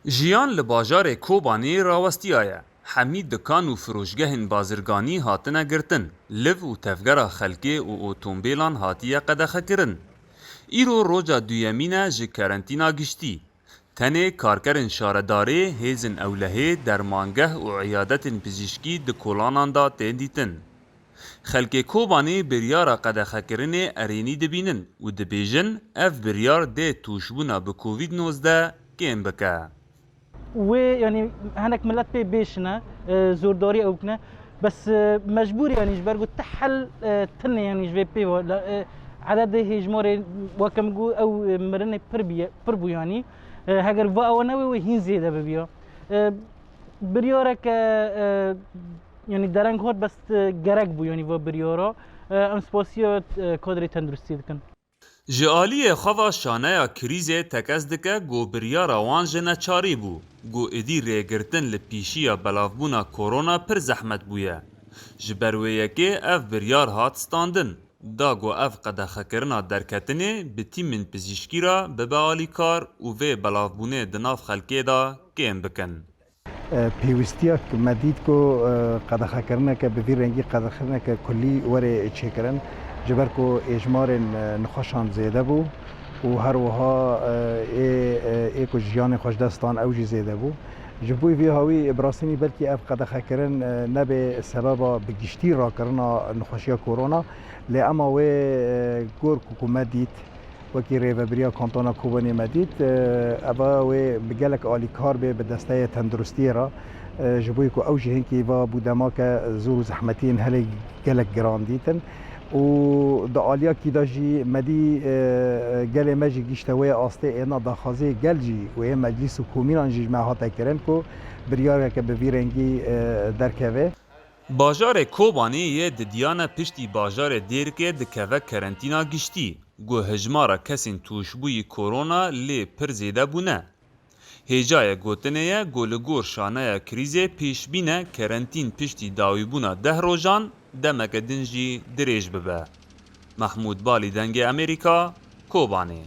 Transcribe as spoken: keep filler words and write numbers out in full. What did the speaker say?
Jiyan li bajarê Kobanê rawestiyaye. Hemî dikan û firoşgehên bazirganî hatine girtin. Liv û tevgera xelkê û otombêlan hatiye qedexekirin. Îro roja duyemîn e ji kerentîna giştî. Tenê karkerên şaredarê, hêzên ewlehê, dermangeh û îyadetên pizîşkî di kolanan de tên dîtin. Xelkê Kobanê biryara qedexekirinê erênî dibînin û dibêjin, ev biryar dê tûşbûna bi Covid nozdeh kêm bike. Wê, yanî, hinek milet pê bêşine, e, zordarî ew bikine. Bes, e, mecbûr, yanî, ji ber ku ti hel, e, tune, yanî, ji vê pê ve, la, e, ededê hêjmarê, weke min got, ew, e, mirinê pir bîye, pir bû, yanî. E, heger va ewe nebe, wê hîn zêde bibiya. E, biryareke, e, yanî, dereng hat, bes, e, gerek bû, yanî, va biryara. E, em spasiya, e, kadrê tenduristiyê dikin. Ji aliyê xwe ve şaneya krîzê tekez dike ku biryara wan ji neçarî bû, ku êdî rêgirtin li pîşiya belavbûna korona pir zehmet bûye. Ji ber wê yekê ev biryar hat standin, da ku ev qedexekirina derketinê bi tîmên pizîşkî re bibe alîkar û vê belavbûnê di nav xelkê de kêm bikin. Pêwîstiyek me dît ku qedexekirineke bi vî rengî qedexekirineke kulî were çêkirin, ji ber ku êjmarên nexweşan zêde bû û her wiha ê ê ku jiyanê xwe ji dest dan ew jî zêde bû. Ji bo vî hawî bi rastî belkî ev qedexekirin nebe sebeba bi giştî rakirina nexweşiya korona, lê ema wê gor ku me dît, Wekî rêvebiriya kantona Kobanê me dît, eva wê bi gelek alîkar bê bi desteyê tenduristiyê re, ji bo ku ew jî hinkî va bû demake zor û zehmetiyên helê gelek giran dîtin. Û di aliyakî de jî me dî gelê me jî gişte wê astê êna daxwazê gel jî wê meclîs û komînan jî ji me hate kirin ku biryareke bi vî rengî derkeve. Bajarê Kobanê yê didiyane piştî bajarê Dêrikê dikeve kerentîna giştî. Ku hejmara kesên tûşbûyî korona lê pir zêde bûne. Hêjayê gotinê ye ku li gor şaneya krîzê pêşbîn e kerentîn piştî dawîbûna deh rojan demeke din jî dirêj bibe. Mehmûd Balî, Dengê Amerîka, Kobanê.